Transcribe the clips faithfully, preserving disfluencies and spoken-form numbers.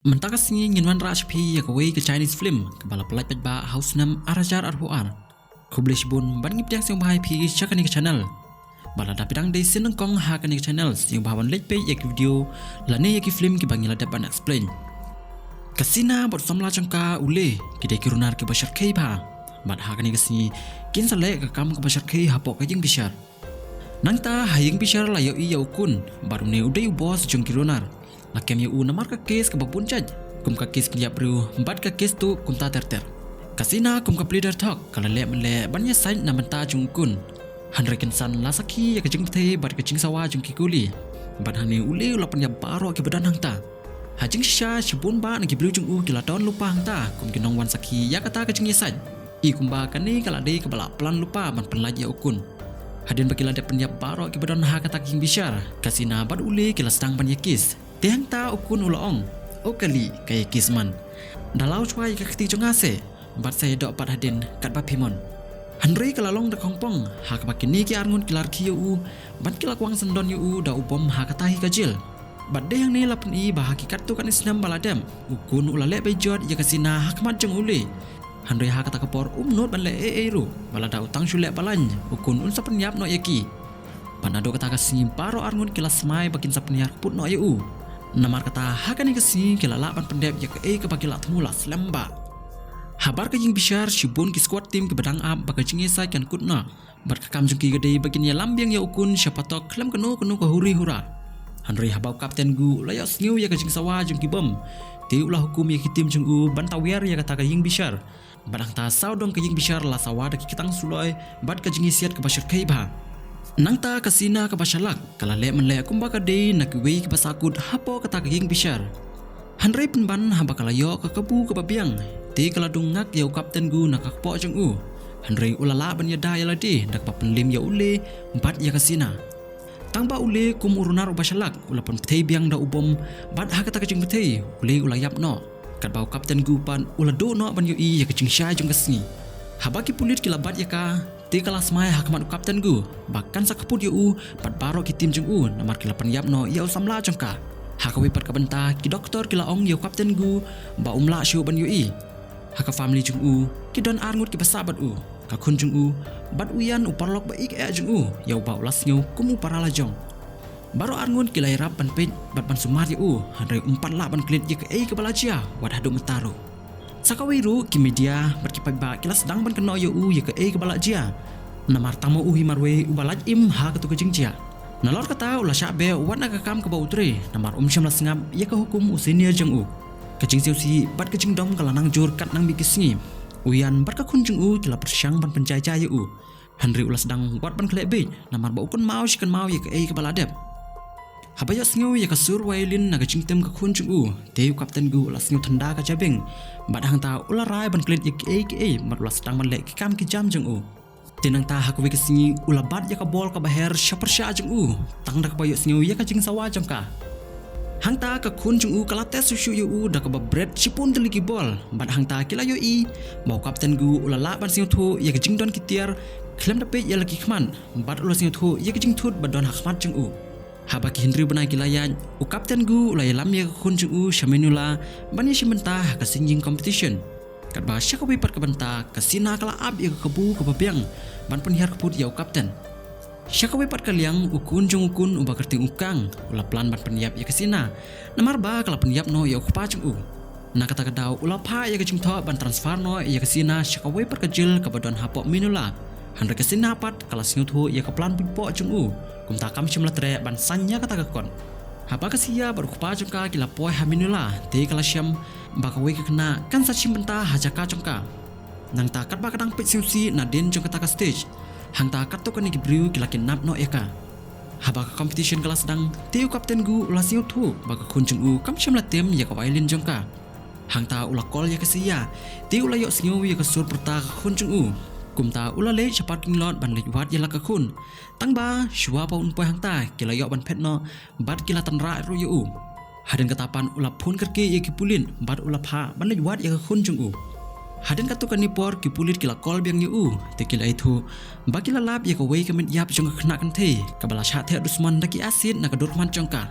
Mynta ka sngi ngin wanrah sha phi ïa kawei ka Chinese film kaba la pynlait paidbah ha u snem ar hajar arphew ar. Khublei shibun bad ngi pdiang sngewbha ïa phi sha kane ka channel. Bad lada phi dang dei sien nyngkong ha kane ka channel, sngewbha ban leit peit ïa ki video lane ïa ki film kiba ngi la dep ban explain. Ka Sina bad u samla jong ka u Le ki dei ki runar kiba shyrkhei bha. Bad ha kane ka sngi kin sa leh ka kam kaba shyrkhei hapoh ka ïing bishar. Nangta ha ïing bishar la ïohi ïa u Kun, bad une u dei u boss jong ki runar. La kem ïa u namar ka case kaba bun jait, kum ka case pynïap briew bad ka case tuh kumta ter ter. Ka Sina kum ka pleader thok ka la leh mynleh ban ïasaid na bynta jong u Kun. Hynrei kynsan la sakhi ïa ka jingpyrthei bad ka jingsawa jong ki kuli. Bad hangne u Le u la pynïap baroh kiba don hangta. Ha jingshisha shibun bah na ki briew jong u ki la don lypa hangta kum ki nongwan sakhi ïa kata ka jingïasaid. I kumba kane ka la dei kaba la plan lypa ban pynlait ïa u Kun. Hadien ba ki la dep pynïap baroh kiba don ha kata ka ïing bishar, ka Sina bad u Le ki la sdang ban ïa kiss. Te hangta u Kun u la ong, "O kali, ka ïa kiss man. Da law shuwa ïa ka kti jong nga se, bad sa ïa doh pat hadien katba phi mon." Hynrei ka la long da khongpong ha kaba kine ki arngut ki la rkhie ïa u bad ki la kwang syndon ïa u da u bom ha kata hi ka jel. Bad dei hangne la pyni ba ha ki katto katne snem ba la dep, u Kun u la leh beit jot ïa ka Sina ha khmat jong u Le. Hynrei ha kata ka por um nud ban leh ei ei ruh, ba lada u tang shu leh palat, u Kun un sa pynïap noh ïa ki. Bad naduh kata ka sngi baroh arngut ki la smai ba kin sa pynhiar kput noh ïa u. Namar kata ha kane ka sngi ki la lah ban pyndep ïa kaei kaba ki la thmu la slem bah. Habar ka ïing bishar shibun ki squad team kiba dang ap ba ka jingïasaid kan kut noh. Bad ka kam jong ki ka dei ba kin ïalam biang ïa u Kun sha patok khlem kano kano ka huri hura. Hynrei haba u Captain Gu u la ïohsngew ïa ka jingsawa jong ki bom, te u la hukum ïa ki team jong u ban tawiar ïa kata ka ïing bishar. Bad hangta sawdong ka ïing bishar la sawa da ki ktang suloi bad ka jingïasiat kaba shyrkhei bha. Nangta ka Sina kaba shalak ka la leh mynleh kumba ka dei na kiwei kiba sahkut hapoh kata ka ïing bishar. Hynrei pynban haba ka la ïoh ka kabu kaba biang, te ka la dung ngak ïa u Captain Gu na ka kpoh jong u. Hynrei u la lah ban ïada ïa lade da kaba pynlim ïa u Le bad ïa ka Sina. Tang ba u Le kum u runar uba shalak u la pynpthei biang da u bom, bad ha kata ka jingpthei u Le u la ïap noh. Katba u Captain Gu pat u la duh noh ban ïohi ïa ka jingshai jong ka sngi. Haba ki pulit ki la bat ïa ka, te ka la smai ha khmat u Captain Gu ba kan sa kput ïa u bad baroh ki team jong u namar ki la pynïap noh ïa u samla jong ka. Ha kawei pat ka bynta ki doktor ki la ong ïa u Captain Gu ba um lah shuh ban ïohi. Ha ka family jong u ki don arngut kiba sah bad u, ka khun jong u bad u Ian u paralok ba ïeit eh jong u, ïa uba u la sngew kum u para lajong. Baroh arngut ki la ïarap ban peit bad ban sumar ïa u, hynrei um pat lah ban klet ïa kaei kaba la jia wat haduh mynta ruh. Sa kawei ruh ki media bad ki paidbah ki la sdang ban kynnoh ïa u ïa kaei kaba la jia. Namar tang ma u hi marwei uba lait im ha kato ka jingjia. Nalor kata u la shah beh wat na ka kam kaba u trei, namar um shym la sngap ïa ka hukum u senior jong u. Ka jingsngewsih bad ka jingdom ka la nang jur katba nang mih ki sngi. U Ian bad ka khun jong u ki la pyrshang ban pynjai jai ïa u. Hynrei u la sdang wat ban khleh beit, namar ba u kynmaw shi kynmaw ïa kaei kaba la dep. Haba ïohsngew ïa ka sur violin na ka jingtem ka khun jong u, te u Captain Gu u la sngew thynda ka jabieng. Bad hangta u la rai ban klet ïa kaei kaei, bad u la sdang ban leh ki kam ki jam jong u. Te nangta ha kawei ka sngi u la bat ïa ka bol kaba her sha pyrshah jong u, tang da kaba ïohsngew ïa ka jingsawa jong ka. Hangta ka khun jong u ka la test shuh shuh ïa u da kaba bret shiphew tylli ki bol, bad hangta ki la ïohi ba u Captain Gu u la lah ban sngewthuh ïa ka jingdon ki tiar khlem da peit ïa la ki khmat, bad u la sngewthuh ïa ka jingthut ba don ha khmat jong u. Haba ki hynriew bnai ki la ïaid, u Captain Gu u la ïalam ïa ka khun jong u sha Manila ban ïashim bynta ha ka singing competition. Katba sha kawei pat ka bynta ka Sina ka la ap ïa ka kabu kaba biang ban pynhiar kput ïa u Captain. Sha kawei pat ka liang u khun jong u Kun uba kyrteng u Kang u la plan ban pynïap ïa ka Sina, namar ba ka la pynïap noh ïa u kpa jong u. Na kata ka daw u la phah ïa ka jingthoh ban transfer noh ïa ka Sina sha kawei pat ka jel kaba don hapoh Manila. Hynrei ka Sina pat ka la sngewthuh ïa ka plan buit poh jong u, kumta kam shym la treh ban saiñ ïa kata ka kot. Haba ka Siya bad u kpa jong ka ki la poi ha Manila, te ka la shem ba kawei ka khynnah kan sa shim bynta ha jaka jong ka. Nangta katba ka dang peit sngewsih nadien jong kata ka stage, hangta katto katne ki briew ki la kidnap noh ïa ka. Haba ka competition ka la sdang, te u Captain Gu u la sngewthuh ba ka khun jong u kam shym la tem ïa ka violin jong ka. Hangta u la call ïa ka Siya, te u la ïohsngew ïa ka sur pyrta ka khun jong u. Kumta u la leit sha parking lot ban leit wad ïa la ka khun. Tang ba shuwa ba un poi hangta ki la ïoh ban phet noh, bad ki la tynrah ruh ïa u. Hadien kata pat u la phone kyrkieh ïa ki pulit bad u la phah ban leit wad ïa ka khun jong u. Hadien katto katne por ki pulit ki la call biang ïa u, te ki la ïathuh ba ki la lap ïa kawei ka met ïap jong ka khynnah kynthei kaba la shah theh dusmon da ki acid na ka dur khmat jong ka.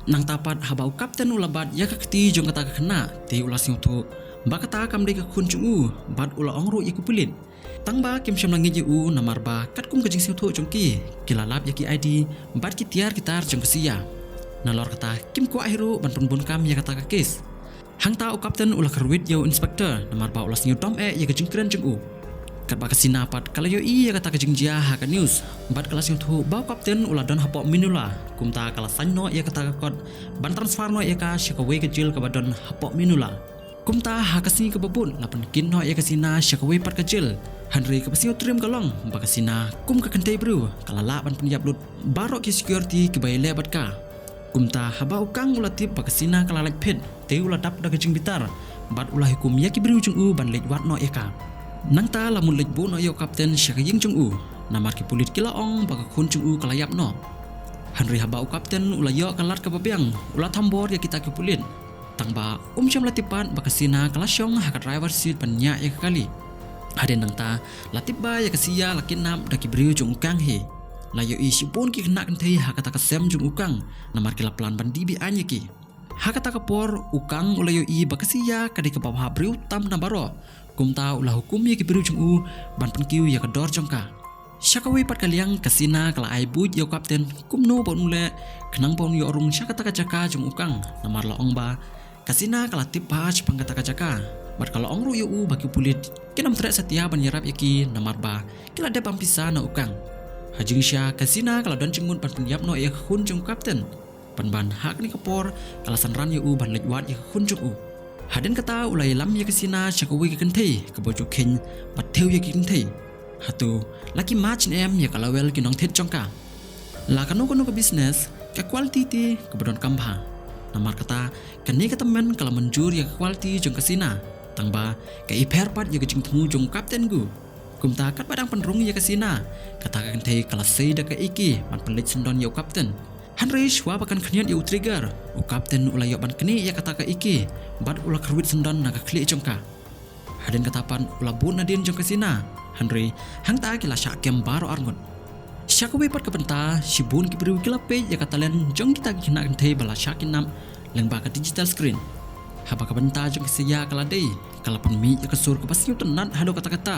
Nangta pat haba u Captain u la bat ïa ka kti jong kata ka khynnah, te u la sngewthuh ba kata kam dei ka khun jong u, bad u la ong ruh ïa ki pulit. Tang ba kim shym la ngeit ïa u, namar ba katkum ka jingsngewthuh jong ki, ki la lap ïa ki I D bad ki tiar ki tar jong ka Sia. Nalor kata kim kwah hi ruh ban pynbun kam ïa kata ka kes. Hangta u Captain u la kyrwit ïa u Inspector, namar ba u la sngewdom eh ïa ka jingkren jong u. Katba ka Sina pat ka la ïohi ïa kata ka jingjia ha ka news, bad ka la sngewthuh ba u Captain u la don hapoh Minula, kumta ka la sign noh ïa kata ka kot ban transfer noh ïa ka sha kawei ka jail kaba don hapoh Minula. Kumta ha ka sngi kaba bud la pynkit noh ïa ka Sina sha kawei pat ka jail. Hynrei kaba sngewtriem ka long ba ka Sina kum ka kynthei briew ka la lah ban pynïap lut baroh ki security kiba ïaleh bad ka. Kumta haba u Kang u la tip ba ka Sina ka la lait phet, te u la dap da ka jingbitar bad u la hukum ïa ki briew jong u ban leit wad noh ïa ka. Nangta la mut leit buh noh ïa u Captain sha ka ïing jong u, namar ki pulit ki la ong ba ka khun jong u ka la ïap noh. Hynrei haba u Captain u la ïoh ka lad kaba biang, u la thombor ïa kita ki pulit. Tang ba um shym la tip pat ba ka Sina ka la shong ha ka driver seat ban ñiah ïa ka kali. Hadien nangta la tip ba ïa ka Sia la kidnap da ki briew jong u Kang hi. La ïohi shibun ki khynnah kynthei ha kata ka sem jong u Kang, namar ki la plan ban dih be-aiñ ïa ki. Ha kata ka por u Kang u la ïohi ba ka Sia ka dei kaba bha briew tam na baroh. Kumta u la hukum ïa ki briew jong u ban pynkiew ïa ka dor jong ka. Sha kawei pat ka liang ka Sina ka la ai buit ïa u Captain kumno ba un leh khnang ba un ïoh rung sha kata ka jaka jong u Kang, namar la ong ba ka Sina ka la tip bha shaphang kata ka jaka. Bad ka la ong ruh ïa u ba ki pulit kin ym treh satia ban ïarap ïa ki, namar ba ki la dep bam pisa na u Kang. Ha jingshisha ka Sina ka la don jingmut ban pynïap noh ïa ka khun jong u Captain. Pynban ha kane ka por ka la synran ïa u ban leit wad ïa ka khun jong u. Hadien kata u la ïalam ïa ka Sina sha kawei ka kynthei kaba ju kheiñ bad thew ïa ki kynthei. Hato la ki match ne em ïa ka lawei ki nongthied jong ka. La kano kano ka business, ka quality te kaba donkam bha. Namar kata kane ka tymmen ka la mynjur ïa ka quality jong ka Sina. Tang ba ka ipher pat ïa ka jingthmu jong u Captain Gu. Kumta katba dang pynrung ïa ka Sina, kata ka kynthei ka la sei da ka A K ban pynleit syndon ïa u Captain. Hynrei shuwa ba kan khñiot ïa u trigger, u Captain u la ïoh ban knieh ïa kata ka A K bad u la kyrwit syndon na ka khlieh jong ka. Hadien kata pat u la bud nadien jong ka Sina. Hynrei hangta ki la shah kem baroh arngut. Sha kawei pat ka bynta, shibun ki briew ki la peit ïa ka talent jong kita ki khynnah kynthei ba la shah kidnap lyngba ka digital screen. Haba ka bynta jong ka Sia ka la dei, ka la pynmih ïa ka sur kaba sngewtynnat haduh katta katta.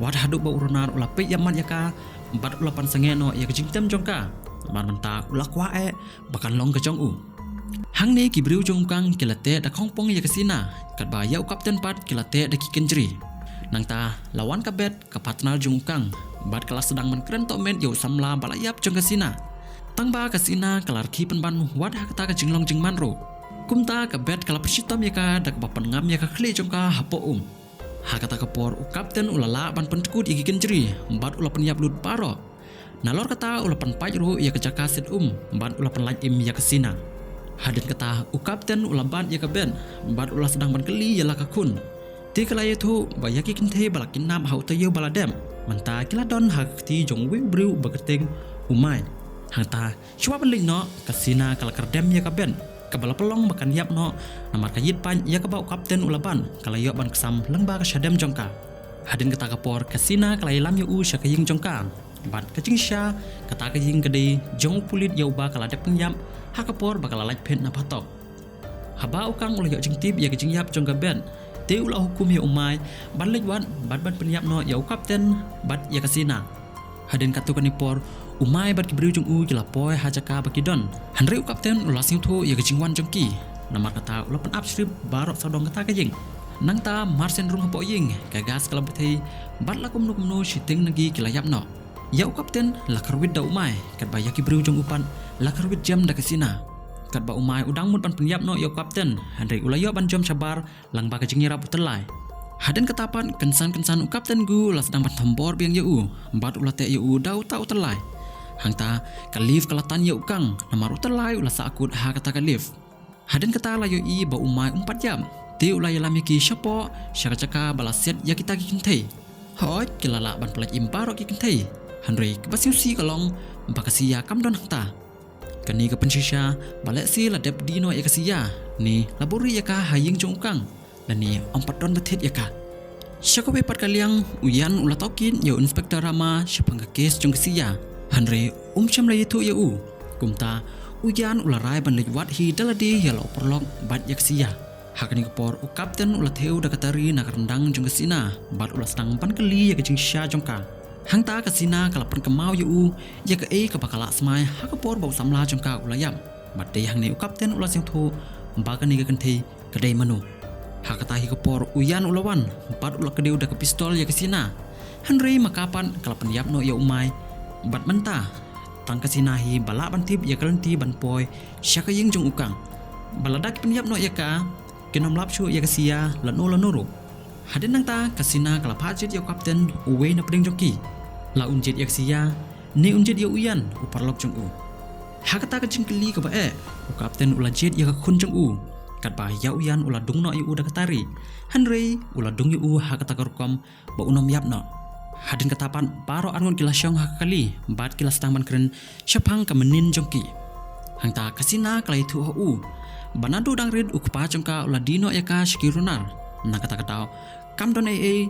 Wat haduh ba u Ronar u la peit ïa mat ïa ka bad u la pan sangeh noh ïa ka jingtem jong ka. Namar mynta u la kwah eh ba kan long ka jong u. Hangne ki briew jong u Kang ki la teh da khongpong ïa ka Sina, katba ïa u Captain pat ki la teh da ki kynjri. Nangta la wan ka Beth, ka partner jong u Kang, bad ka la sdang ban kren tohmet ïa u samla ba la ïap jong ka Sina. Tang ba ka Sina ka la rkhie pynban wat ha kata ka jinglong jingman ruh. Kumta ka Beth ka la pynshitom ïa ka da kaba pynngam ïa ka khlieh jong ka hapoh um. Ha kata ka por u Captain u la lah ban pyntykud ïa ki kynjri bad u la pynïap lut baroh. Nalor kata u la pynpait ruh ïa ka jaka set um bad u la pynlait im ïa ka Sina. Hadien kata u Captain u la bat ïa ka Beth bad u la sdang ban kylli ïa la ka khun. Te ka la ïathuh ba ïa ki kynthei ba la kidnap ha u taïew ba la dep, mynta ki la don ha ka kti jong uwei u briew ba kyrteng u Mai. Hangta shuwa ban leit noh, ka Sina ka la kyrdem ïa ka Beth, kaba la pynlong ba kan ïap noh, namar ka ïit pait ïa kaba u Captain u la bat, ka la ïoh ban ksam lyngba ka shadem jong ka. Hadien kata ka por ka Sina ka la ïalam ïa u sha ka ïing jong ka. Bad ka jingshisha, kata ka ïing ka dei jong u pulit ïa uba ka la dep pynïap ha ka por ba ka la lait phet na phatok. Haba u Kang u la ïoh jingtip ïa ka jingïap jong ka Beth, te u la hukum ïa u Mai ban leit wad bad ban pynïap noh ïa u Captain bad ïa ka Sina. Hadien katto katne por u Mai bad ki briew jong u ki la poi ha jaka ba ki don. Hynrei u Captain u la sngewthuh ïa ka jingwan jong ki. Namar kata u la pynap shrip baroh sawdong kata ka ïing. Nangta mar shen rung hapoh ïing, ka gas ka la bthei bad la kumno kumno shiteng na ki ki la ïap noh. Ïa u Captain la kyrwit da u Mai, katba ïa ki briew jong u pat la kyrwit jem da ka Sina. Katba u Mai u dang mut ban pynïap noh ïa u Captain, hynrei u la ïoh ban jom shabar lyngba ka jingïarap u tyllai. Hadien kata pat kynsan kynsan u Captain Gu la sdang ban thombor biang ïa u bad u la teh ïa u da uta u tyllai. Hangta ka lift ka la tan ïa u Kang, namar u tyllai u la sah kut ha kata ka lift. Hadien kata la ïohi ba u Mai um pat ïap, te u la ïalam ïa ki shapoh sha ka jaka ba la set ïa kita ki kynthei. Hooid ki la lah ban pynlait im baroh ki kynthei, hynrei kaba sngewsih ka long ba ka Sia kam don hangta. Kane ka pynshisha ba lehse la dep die noh ïa ka Sia, ne la buhrieh ïa ka ha ïing jong u Kang, lane ym pat don ba thied ïa ka. Sha kawei pat ka liang u Yan u la tohkit ïa u Inspector Rama shaphang ka kes jong ka Sia, hynrei um shym la ïathuh ïa u. Kumta U Ian u la rai ban leit wad hi da lade ïa la u paralok bad ïa ka Sia. Ha kane ka por u kapten u la thew da ka tari na ka ryndang jong ka Sina bad u la sdang ban kylli ïa ka jingshisha jong ka. Hangta ka Sina ka la pynkynmaw ïa u ïa kaei kaba ka la smai ha ka por ba u samla jong ka u la ïap. Bad dei hangne u kapten u la sngewthuh ba kane ka kynthei ka dei mano. Ha kata hi ka por u Ian u la wan bad u la kdew da ka pistol ïa ka Sina. Hynrei ma ka pat ka la pynïap noh ïa u Mai. Bad mynta tang ka Sina hi ba lah ban tip ïa ka lynti ban poi sha ka ïing jong u Kang. Ba lada ki pynïap noh ïa ka, kin ym lap shuh ïa ka Sia lano lano ruh. Hadien nangta ka Sina ka la phah jied ïa u kapten uwei na pdeng jong ki. La un jied ïa ka Sia ne un jied ïa u Ian u paralok jong u? Ha kata ka jingkylli kaba eh, u kapten u la jied ïa ka khun jong u. Katba ïa u Ian u la dung noh ïa u da ka tari, hynrei u la dung ïa u ha kata ka rukom ba un ym ïap noh. Hadien kata pat baroh arngut ki la shong ha ka kali bad ki la sdang ban kren shaphang ka mynnin jong ki. Hangta ka Sina ka la ïathuh ha u ba naduh dang rit u kpa jong ka u la die noh ïa ka sha ki runar. Na kata ka daw kam don ei ei,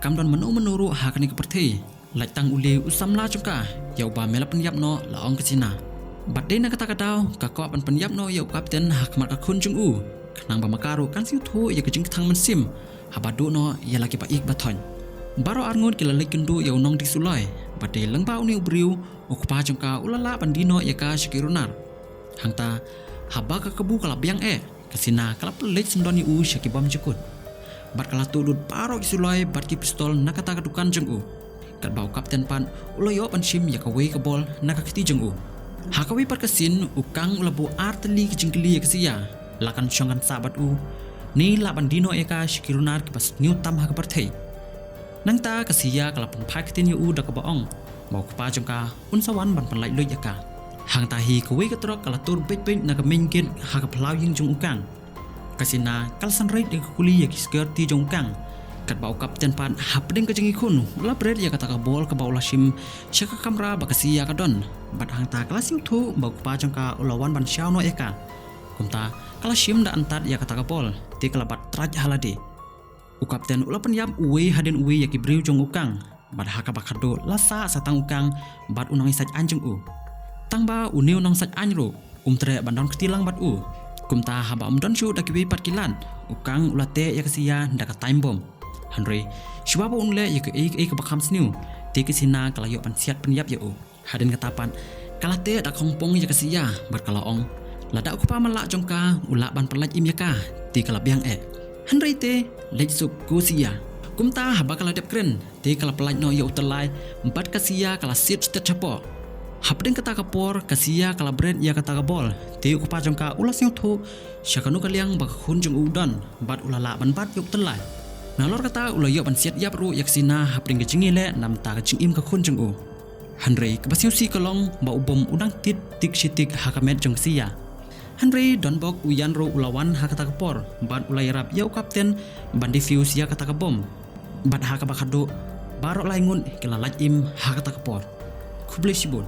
kam don mano mano ruh ha kane ka pyrthei, lait tang u Lee u samla jong ka, ïa uba me la pynïap noh, la ong ka Sina. Bad dei na kata ka daw ka kwah ban pynïap noh ïa u kapten ha khmat ka khun jong u, khnang ba ma ka ruh kan sngewthuh ïa ka jingkthang mynsiem haba duh noh ïa la ki ba ïeit ba thoiñ. Baroh arngut ki la leit kynduh ïa u nongdie suloi, bad dei lyngba une u briew u kpa jong ka u la lah ban die noh ïa ka sha ki runar. Hangta haba ka kabu ka la biang eh, ka Sina ka la pynleit syndon ïa u sha ki bym jukut. Bad ka la tuh lut baroh ki suloi bad ki pistol na kata ka dukan jong u. Katba u kapten pat u la ïoh ban shim ïa kawei ka bol na ka kti jong u. Ha kawei pat ka sien u Kang u la buh ar tylli ki jingkylli ïa ka Sia, la kan shong kan sah bad u, ne lah ban die noh ïa ka sha ki runar kiba sniew tam ha ka pyrthei. Nangta ka Sia ka la pynphai ktien ïa u da kaba ong ba u kpa jong ka un sa wan ban pynlait luid ïa ka. Hangta hi kawei ka trok ka la tur beit beit na ka main gate ha ka phyllaw ïing jong u Kang. Ka Sina ka la san reit ïa ka kuli ïa ki security jong u Kang. Katba u kapten pat hapdeng ka jingïakhun u la bret ïa kata ka bol kaba u la shim sha ka kamra ba ka Sia ka don. Bad hangta ka la sngewthuh ba u kpa jong ka u la wan ban shaw noh ïa ka. Kumta ka la shim da antad ïa kata ka bol, te ka la bat trai ha lade. U kapten u la pynïap uwei hadien uwei ïa ki briew jong u Kang. Bad ha kaba khatduh la sah sa tang u Kang bad u nongïasaid aiñ jong u. Tangba une u nongïasaid aiñ ruh um treh ban don kti lang bad u. Kumta haba um don shuh da kiwei pat ki lad, u Kang u la teh ïa ka Sia da ka time bomb. Hynrei shuwa ba un leh ïa kaei kaei kaba kham sniew, te ka Sina ka la ïoh ban siat pynïap ïa u. Hadien kata pat ka la teh da khongpong ïa ka Sia bad ka la ong, lada u kpa matlah jong ka u lah ban pynlait im ïa ka, te ka la biang eh. Hynrei te leit suk ko Sia. Kumta haba ka la dep kren, te ka la pynlait noh ïa u tyllai bad ka Sia ka la siat stet shapoh. Hapdeng kata ka por ka Sia ka la bret ïa kata ka bol, te u kpa jong ka u la sngewthuh sha kano ka liang ba ka khun jong u u don bad u la lah ban bat ïa u tyllai. Nalor kata u la ïoh ban siat ïap ruh ïa ka Sina hapdeng ka jingïaleh namar ka jingim ka khun jong u. Hynrei kaba sngewsih ka long ba u bom u dang tit tik shi tik ha ka met jong ka Sia. Hynrei donbok u Ian ruh u la wan ha kata ka por bad u la ïarap ïa u kapten ban defuse ïa kata ka bom. Bad ha kaba khatduh baroh lai ngut ki la lait im ha kata ka por. Khublei shibun.